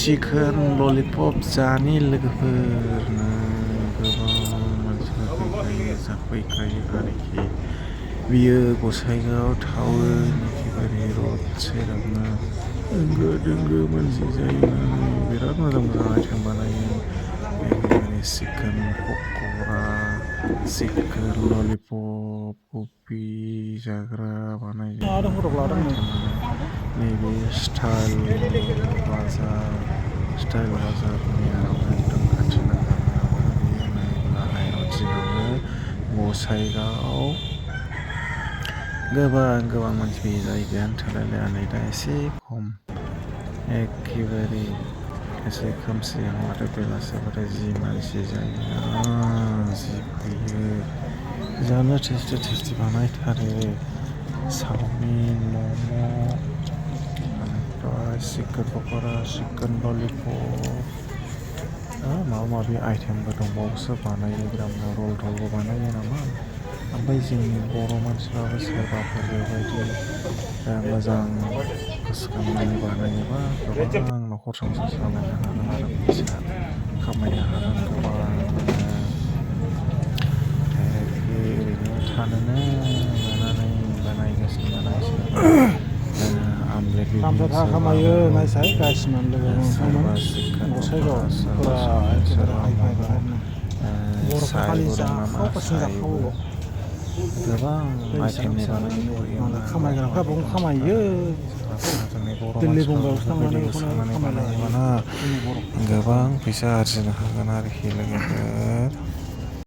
Chicken lollipop जानि लोगोफोरनो गोबां मानसिफोर फैखायो जाफैखायो आरोखि। बियो गसाइगाव टाउन एखेबारे रड सेरावनो होंगो दोंगो मानसि जाहैनानै बिराद मोजां मोजां आइटेम बानायो। एखेबारे चिकेन पक'रा, चिकेन ललिपप, कफि जाग्रा बानायो आइटेमानो। नैबे स्टाइल बाजारनियाव एकदम खाथि नांजाबनायावनो बेयो नै गाहायाव दिगावनो गसाइगाव गोबां मानसि फैयो जायगायानो थोलायलाया नै दा एसे खम एखेबारे एसे खोमसिहां माथो बेलासिबाथाय जि मानसि जायोना जि फैयो जानो टेस्टि बानायथारो चावमिन मम' ओमफ्राय चिकेन पक'रा चिकेन ललिपप माबा माबि आइटेमबो दंबावोसो बानायो रल थलबो बानायो नामा। ओमफ्राय जोंनि बर' मानसिफ्राबो सोरबाफोर बेबायदि मोजां गोसोखांनानै बानायोबा गोबां न'खर संसार सालायनो हागोन आरो फैसा खामायनो हागोन गोबांनो। ओरैनो थानोनो मोननानै बानायगासिनो मानसिफ्रा आमलेट बिजनेस सोरबा चिकेन पक'रा सोरबा चावमिन सोरबा मम' सायबो दं नामा सायबो गोबां आइटेमनि बानायो खामायग्राफ्रा बावनो खामायो। जोंनि बर' मानसिफ्रा बेफोरबायदि गोसोखांनानै बानायोबाना गोबां फैसा आरजिनो हागोन आरोखि लोगोफोर।